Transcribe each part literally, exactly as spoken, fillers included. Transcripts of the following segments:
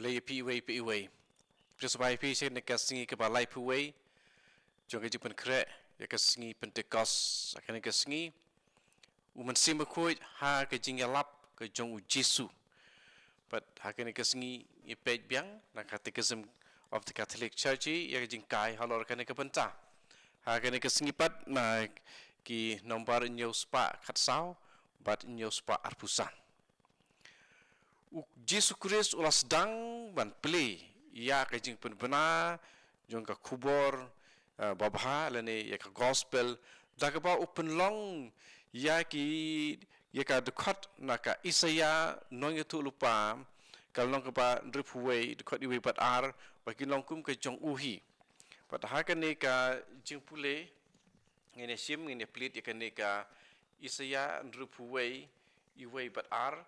Blei ïa phi iwei pa iwei. Phi sngewbha ïa phi sha kane ka sngi kaba laiphew wei jong ka jingpynkhreh ïa ka sngi Pentekost. Ha kane ka sngi u Mynsiem Bakhuid ha ka jingïalap ka jong u Jisu. Bad ha kane ka sngi ngi peit biang na Catechism of the Catholic Church ïa ka jingkai halor kane ka bynta. Ha kane ka sngi pat na ki nombar hynñiew spah khatsaw bad hynñiew spah arphew san. U Jisu Khrist u la sdang ban plie ïa ka jingpynbna jong ka khubor, eh, babha lane ïa ka gospel, da kaba u pynlong ïa ki, ïa ka dkhot na ka Isaïah nongïathuhlypa, ka lynnong kaba hynriewphew wei, dkhot iwei bad ar, ba ki long kum ka jong u hi. Bad ha kane ka jingpule ngin ïa shim, ngin ïa plie ïa kane ka Isaïah hynriewphew wei, iwei bad ar,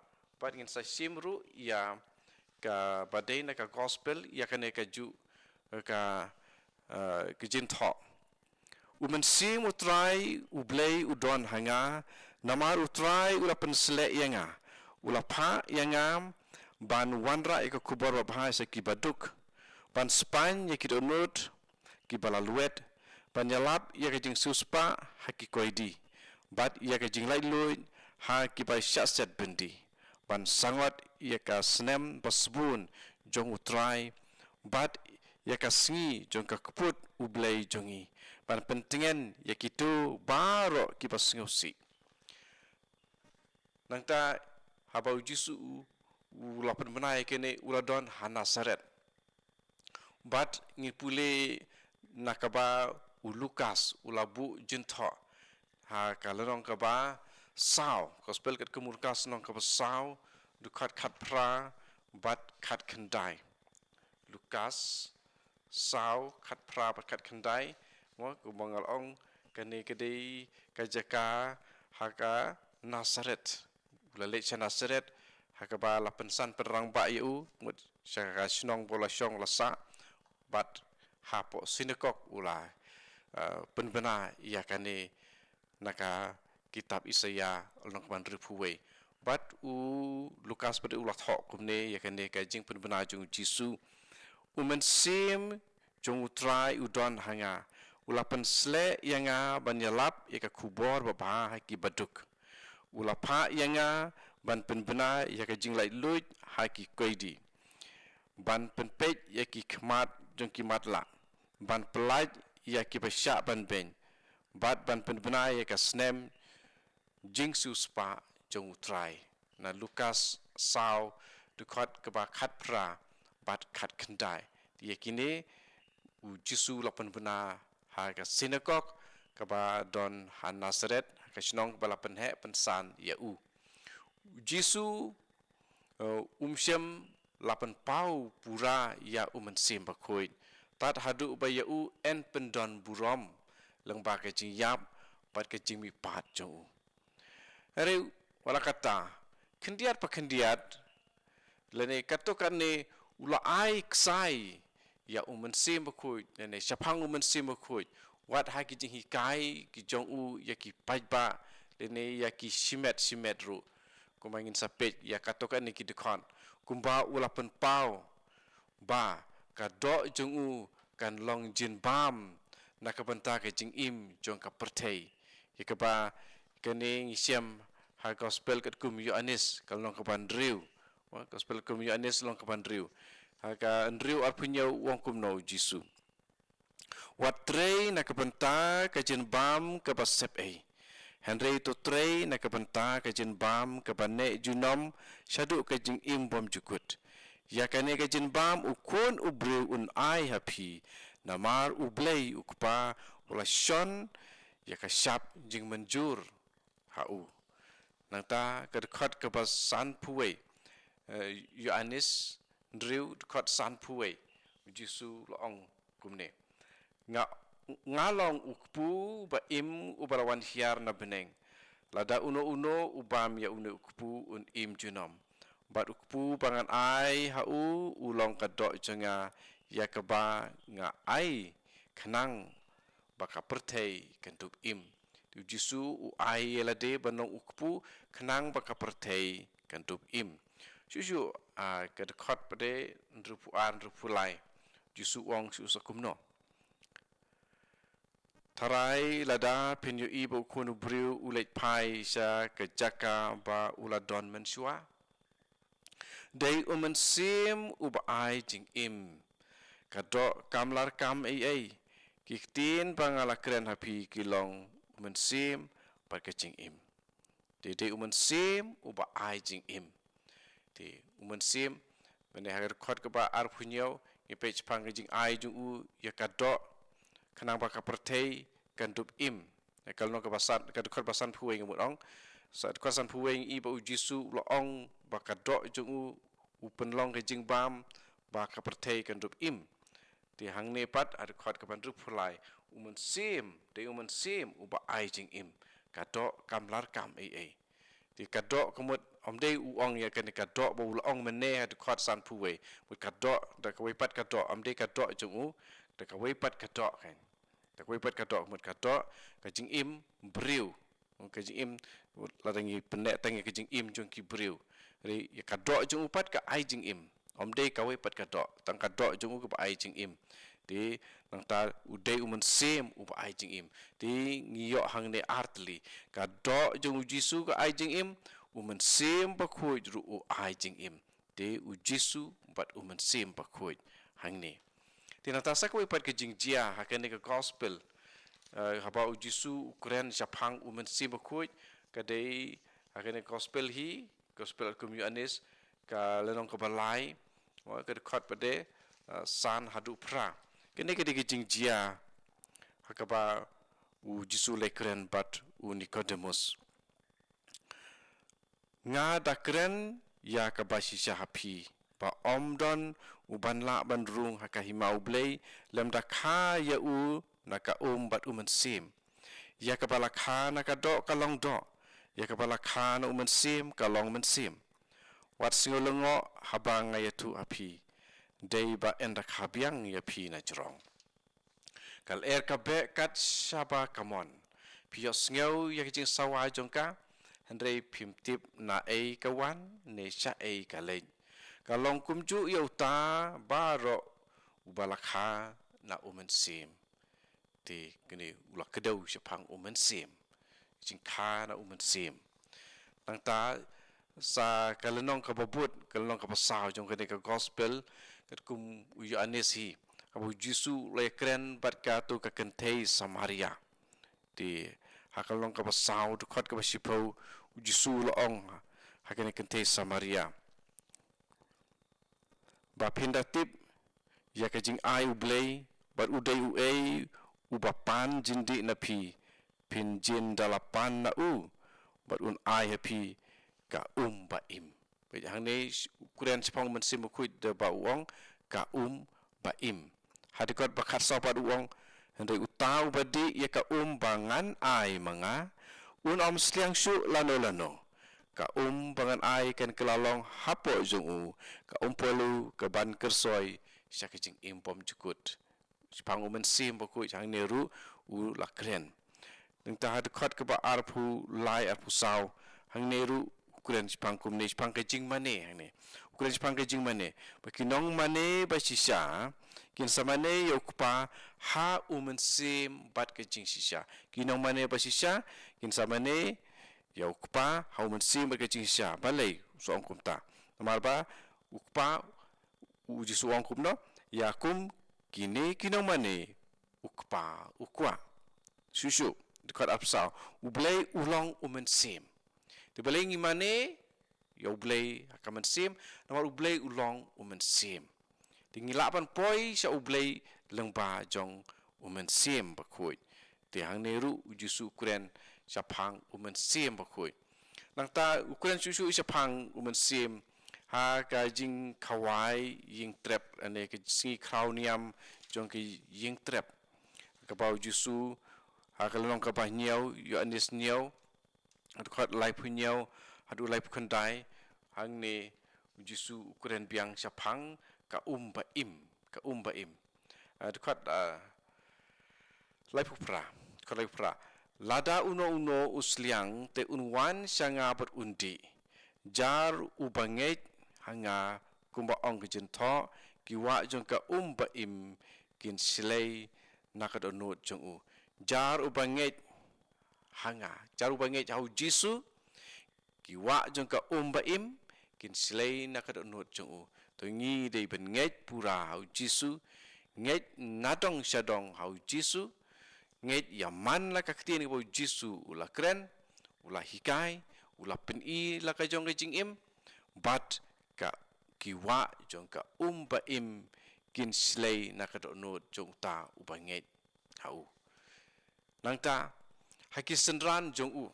bad ngin sa shim ruh ïa kaba dei na ka gospel, ïa kane kajuh ka, eh, ka jingthoh. U Mynsiem U Trai U Blei u don ha nga, namar U Trai u la pynsleh ïa nga, u la phah ïa nga ban wanrah ïa ka khubor babha sha ki baduk, ban spaiñ ïa ki dohnud kiba la lwet, ban ïalap ïa ka jingsiewspah ha ki koidi, bad ïa ka jinglaitluid ha kiba shah set byndi, ban sangot ïa ka snem basbun jong U Trai, bad ïa ka sngi jong ka kput U Blei jong ngi, ban pyntngen ïa kito baroh kiba sngewsih. Nangta haba u Jisu u, u la pynbna ïa kane, u la don ha Nasaret. Bad ngi pule na kaba u Lukas u la buh jingthoh ha ka lynnong kaba saw, gospel katkum u Lukas lynnong kaba saw, dkhot khatphra bad khatkhyndai. Lukas saw, khatphra bad khatkhyndai. Mo, kumba nga la ong, kane ka dei ka jaka ha ka Nasaret. U la leit sha Nasaret, ha kaba la pynsan pynrangbah ïa u, mut sha ka shnong ba u la shong la sah, bad hapoh sinagog u la, eh, pynbna ïa kane na ka kitab Isaïah lynnong kaba hynriewphew wei. Bad u Lukas pat u la thoh kumne ïa kane ka jingpynbna jong u Jisu. U Mynsiem jong U Trai u don ha nga. U la pynsleh ïa nga ban ïalap ïa ka khubor babha ha ki baduk. U la phah ïa nga ban pynbna ïa ka jinglaitluid ha ki koidi, ban pynpeit ïa ki khmat jong ki matlah, ban pyllait ïa kiba shah ban beiñ, bad ban pynbna ïa ka snem jingsiewspah jong U Trai. Na Lukas saw, dkhot kaba khatphra bad khatkhyndai. Te ïa kine u Jisu u la pynbna ha ka sinagog kaba don ha Nasaret, ha ka shnong kaba la pynheh pynsan ïa u. U Jisu, eh, um shym la pynpaw pura ïa u Mynsiem Bakhuid, tad haduh ba ïa u yn pyndon burom lyngba ka jingïap bad ka jingmihpat jong u. Hynrei wat la katta, khyndiat pa khyndiat, lane katto katne u la ai ksai ïa u Mynsiem Bakhuid, lane shaphang u Mynsiem Bakhuid, wat ha ki jinghikai ki jong u ïa ki paidbah, lane ïa ki shimet shimet ruh. Kumba ngin sa peit ïa katto katne ki dkhot, kumba u la pynpaw ba ka doh jong u kan long jingbam na ka bynta ka jingim jong ka pyrthei. Ïa kaba kane ngi shem ha gospel katkum u Ïoannis, ka lynnong kaba hynriew. Mo, gospel katkum u Ïoannis lynnong kaba hynriew. Ha ka hynriew arphew hynñiew u ong kumno u Jisu: Wat trei na ka bynta ka jingbam kaba sepei, hynrei to trei na ka bynta ka jingbam kaba neh junom shaduh ka jingim bymjukut. Ïa kane ka jingbam u Khun u briew un ai ha phi, namar U Blei u Kpa u la shon ïa ka shap jingmynjur ha u. Nangta ka dkhot kaba sanphew wei, eh, Ïoannis hynriew dkhot sanphew wei, u Jisu u la ong kumne: Nga, nga long u kpu ba im uba la wan hiar na bneng. Lada uno uno u bam ïa une u kpu un im junom. Bad u kpu ba ngan ai ha u u long ka doh jong nga, ïa kaba nga ai khnang ba ka pyrthei kan dup im. Te u Jisu u ai ïa lade ban long u kpu khnang ba ka pyrthei kan dup im. Shuh shuh ah, ka dkhot pat de, hynriewphew ar, hynriewphew lai. Jisu u ong shuh sa kumno. Tharai lada phin ïohi ba u Khun u briew u leit phai sha ka jaka ba u la don mynshuwa. Dei u Mynsiem uba ai jingim. Ka doh kam lah kam ei ei. Ki ktien ba nga la kren ha phi ki long u mynsiem bad ka jingim. Te dei u Mynsiem uba ai jingim. Te u Mynsiem, mynne ha ka dkhot kaba arphew hynñiew, ngi peit shaphang ka jingai jong u ïa ka doh, khnang ba ka pyrthei kan dup im. Ka lynnong kaba san, ka dkhot ba sanphew wei nga mut ong. Sa dkhot sanphew wei ngi i ba u Jisu u la ong ba ka doh jong u, u pynlong ka jingbam, ba ka pyrthei kan dup im. Te hangne pat ha dkhot kaba hynriewphew lai, u Mynsiem, dei u Mynsiem uba ai jingim. Ka doh kam lah kam ei ei. Te ka doh ka mut, ym dei u ong ïa kane ka doh ba u la ong mynne ha dkhot sanphew wei. Mut ka doh, da kawei pat ka doh, ym dei ka doh jong u, da kawei pat ka doh kan. Da kawei pat ka doh, mut ka doh, ka jingim briew. Ka jingim, lada ngi pyneh tang ïa ka jingim jong ki briew. Hynrei ïa ka doh jong u pat ka ai jingim. Ym dei kawei pat ka doh, tang ka doh jong u kaba ai jingim. Te nangta u dei u Mynsiem uba ai jingim. Te ngi ïoh hangne ar tylli. Ka doh jong u Jisu ka ai jingim, u Mynsiem Bakhuid ruh u ai jingim. Te u Jisu bad u Mynsiem Bakhuid hangne. Te nangta sa kawei pat ka jingjia ha kane ka gospel, eh, haba u Jisu u kren shaphang u Mynsiem Bakhuid, ka dei ha kane ka gospel hi, gospel kum u Ïoannis, ka lynnong kaba lai, wa, ka dkhot pat de, eh, san haduh phra. Kane ka dei ka jingjia ha kaba u Jisu u la kren bad u Nikodemus. Nga da kren ïa kaba shisha ha phi, ba ym don uban lah ban rung ha ka hima u Blei, lymda kha ïa u na ka um bad u Mynsiem. Ïa kaba la kha na ka doh ka long doh, ïa kaba la kha na u Mynsiem ka long mynsiem. Wat sngew lyngngoh haba nga ïathuh ha phi, dei ba ynda kha biang ïa phi na jrong. Ka lyer ka beh kat shaba ka mon. Phi ïohsngew ïa ka jingsawa jong ka, hynrei phim tip naei ka wan ne shaei ka leit. Ka long kumjuh ïa uta baroh uba la kha na u Mynsiem. Te kane u la kdew shaphang u Mynsiem. Jingkha na u Mynsiem. Nangta sa ka lynnong kaba bud, ka lynnong kaba saw jong kane ka gospel, katkum u Ïoannis hi, haba u Jisu u la kren bad kato ka kynthei Samaria. Te ha ka lynnong kaba saw, dkhot kaba shiphew, u Jisu u la ong ha kane ka kynthei Samaria, ba phin da tip ïa ka jingai u Blei, bad u dei uei uba pan jingdih na phi, phin jin da la pan na u, bad un ai ha phi ka um ba im. Peit hangne u kren shaphang u Mynsiem Bakhuid da ba u ong ka um ba im. Ha dkhot ba khatsaw pat u ong, hynrei uta uba dih ïa ka um ba ngan ai ma nga, un ym sliang shuh lano lano. Ka um ba ngan ai kan kylla long hapoh jong u, ka um palu kaban kyrsoi sha ka jingim bymjukut. Shaphang u Mynsiem Bakhuid hangne ruh u la kren. Nangta ha dkhot kaba arphew lai, arphew saw, hangne ruh u kren shaphang kumne, shaphang ka jingmane hangne. U kren shaphang ka jingmane. Ba ki nongmane ba shisha kin sa mane ïa u Kpa ha u Mynsiem bad ka jingshisha. Ki nongmane ba shisha kin sa mane ïa u Kpa ha u Mynsiem bad ka jingshisha. Balei u sa ong kumta? Namar ba u Kpa, u Jisu u ong kumno? Ïa kum kine ki nongmane u Kpa u kwah. Shuh shuh, dkhot arphew saw, u Blei u long u Mynsiem. Te balei ngi mane ïa u Blei ha ka mynsiem? Namar u Blei u long u Mynsiem. Te ngi lah ban poi sha u Blei lyngba jong u Mynsiem Bakhuid. Te hangne ruh u Jisu u kren shaphang u Mynsiem Bakhuid. Nangta u kren shuh shuh shaphang u Mynsiem ha ka jingkhawai ïing trep, ne ka sngi khraw niam jong ka ïing trep. Kaba u Jisu ha ka lynnong kaba hynñiew, Ïoannis hynñiew, dkhot laiphew hynñiew haduh laiphew khyndai, hangne u Jisu u kren biang shaphang ka um ba im, ka um ba im. Ah, dkhot, ah, laiphew phra, dkhot laiphew phra. Lada uno uno u sliang te un wan sha nga bad un dih. Jar uba ngeit ha nga kumba ong ka jingthoh, ki wah jong ka um ba im kin shlei na ka dohnud jong u. Jar uba ngeit ha nga, jar uba ngeit ha u Jisu, ki wah jong ka um ba im kin shlei na ka dohnud jong u. To ngi dei ban ngeit pura ha u Jisu, ngeit nadong shadong ha u Jisu, ngeit ïa man la ka ktien kaba u Jisu u la kren, u la hikai, u la pyni la ka jong ka jingim, bad ka ki wah jong ka um ba im kin shlei na ka dohnud jong uta uba ngeit ha u. Nangta, ha ki synran jong u,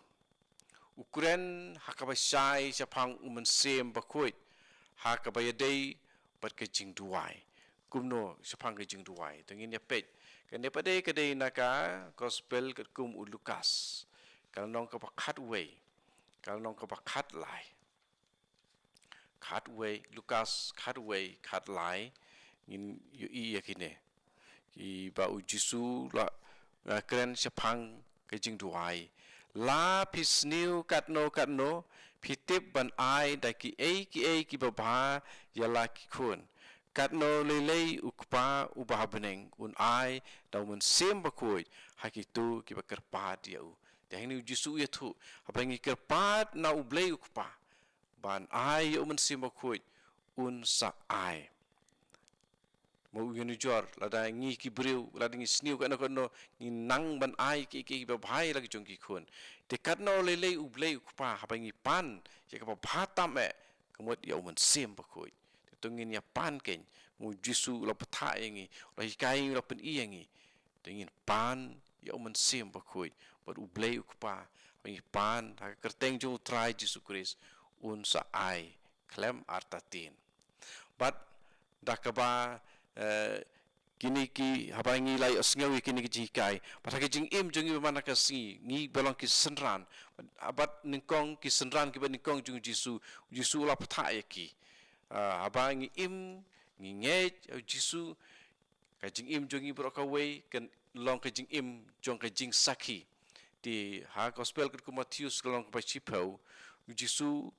u kren ha kaba shai shaphang u Mynsiem Bakhuid, ha kaba ïadei bad ka jingduwai. Kumno shaphang ka jingduwai? To ngin ïa peit. Kane pat dei ka dei na ka Gospel katkum u Lukas, ka lynnong kaba khatwei, ka lynnong kaba khatlai. Khatwei, Lukas khatwei, khatlai, ngin ïohi ïa kine. Kiba u Jisu la, la kren shaphang ka jingduwai. La phi sniew katno katno, phi tip ban ai da kiei kiei kiba bha ïa la ki khun. Katno lei lei u Kpa uba ha bneng un ai da u Mynsiem Bakhuid ha kito kiba kyrpad ïa u. Te hangne u Jisu u ïathuh, haba ngi kyrpad na U Blei u Kpa ban ai ïa u Mynsiem Bakhuid, un sa ai. Mo u ïanujor, lada ngi ki briew, lada ngi sniew katno katno, ngi nang ban ai kiei kiei kiba bha ïa la ki jong ki khun. Te katno lei lei U Blei u Kpa, haba ngi pan ïa kaba bha tam eh, ka mut ïa u Mynsiem Bakhuid. Te to ngin ïa pan kein, mo u Jisu u la bthah ïa ngi, u la hikai ïa ngi, u la pyni ïa ngi. Te ngin pan ïa u Mynsiem Bakhuid, bad U Blei u Kpa, haba ngi pan ha ka kyrteng jong u Trai Jisu Khrist, un sa ai khlem artatien. Bad da kaba, eh, kine ki, haba ngi la ïohsngew ïa kine ki jinghikai, bad ha ka jingim jong ngi ba man ha ka sngi, ngi ba long ki synran, bad nyngkong ki synran kiba nyngkong jong u Jisu, u Jisu u la bthah ïa ki. Ah, haba ngi im, ngi ngeit ïa u Jisu, ka jingim jong ngi baroh kawei kan long ka jingim jong ka jingsakhi. Te ha Gospel katkum u Mathaios ka lynnong kaba shiphew, u Jisu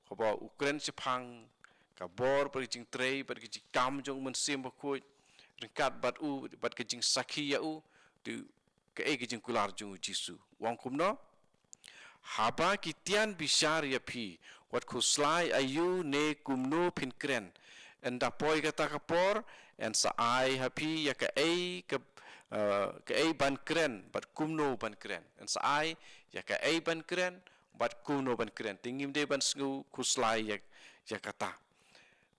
haba u kren shaphang ka bor bad ka jingtrei bad ka jingkam jong u Mynsiem Bakhuid ryngkat bad u, bad ka jingsakhi ïa u, te kaei ka jingkular jong u Jisu? U ong kumno? Haba ki tian bishar ïa phi, wat khuslai aïu ne kumno phin kren. Ynda poi kata ka por, yn sa ai ha phi ïa kaei ka, eh, kaei ban kren, bad kumno ban kren. Yn sa ai ïa kaei ban kren, bad kumno ban kren. Te ngim dei ban sngew khuslai ïa, ïa kata.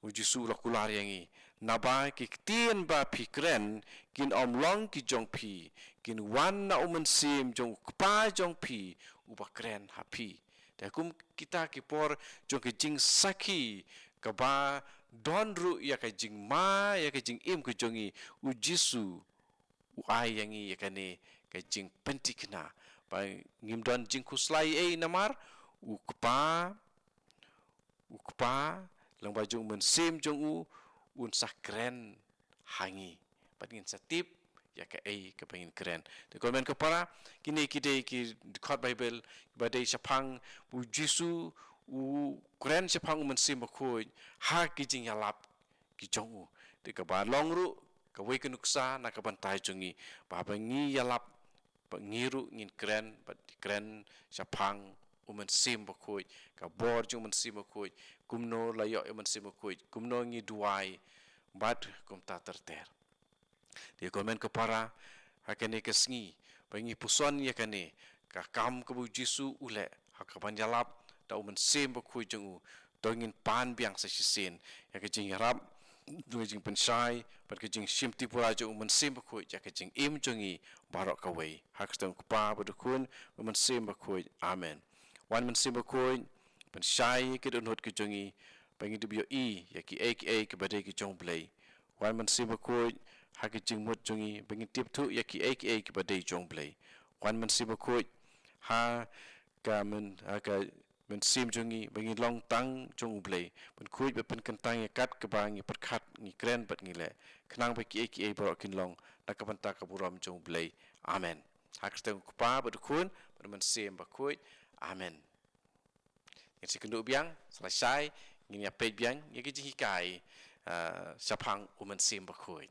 U Jisu u la kular ïa ngi. Naba ki ktien ba phi kren, kin ym long ki jong phi, kin wan na u Mynsiem jong u Kpa jong phi, uba kren ha phi. Te kum kita ki por jong ka jingsakhi, kaba don ruh ïa ka jingma, ïa ka jingim ka jong ngi, u Jisu u ai ïa ngi ïa kane ka jingpynthikna. Ba ngim don jingkhuslai ei namar u Kpa, u Kpa, lyngba jong u Mynsiem jong u, un sa kren ha ngi. Bad ngin sa tip ïa kaei kaba ngin kren. Te ko hynmen ko para, kine ki dei ki dkhot Baibl kiba dei shaphang u Jisu u kren shaphang u Mynsiem Bakhuid ha ki jingïalap ki jong u. Te kaba long ruh kawei ka nuksa na ka bynta jong ngi, ba haba ngi ïalap, ba ngi ruh ngin kren, bad kren shaphang u Mynsiem Bakhuid, ka bor jong u Mynsiem Bakhuid, kumno la ïoh ïa u Mynsiem Bakhuid, kumno ngi duwai, bad kumta ter ter. Te ko hynmen ko para, ha kane ka sngi ba ngi puson ïa kane ka kam kaba u Jisu u leh, ha kaban ïalap da u Mynsiem Bakhuid jong u, to ngin pan biang sa shisien ïa ka jingïarap, ka jingpynshai bad ka jingshim trei jong u Mynsiem Bakhuid ïa ka jingim jong ngi baroh kawei. Ha ka kyrteng u Kpa bad u Khun bad u Mynsiem Bakhuid. Amen. Wan Mynsiem Bakhuid, pynshai ïa ki dohnud ki jong ngi, ba ngin ïohi ïa kiei kiei kiba dei ki jong u Blei. Wan Mynsiem Bakhuid, ha ki jingmut jong ngi, ba ngin tip thuh ïa kiei kiei kiba dei jong u Blei. Wan Mynsiem Bakhuid, ha ka myn, ha ka mynsiem jong ngi, ba ngin long tang jong u Blei, pynkhuid bad pynkyntang ïa kat kaba ngi pyrkhat, ngi kren bad ngi leh, khnang ba kiei kiei baroh kin long na ka bynta ka burom jong u Blei. Amen. Ha ka kyrteng u Kpa bad u Khun bad u Mynsiem Bakhuid. Amen. Ngin sa ïakynduh biang sa lashai. Ngin ïa peit biang ïa ki jinghikai, ah, shaphang u Mynsiem Bakhuid.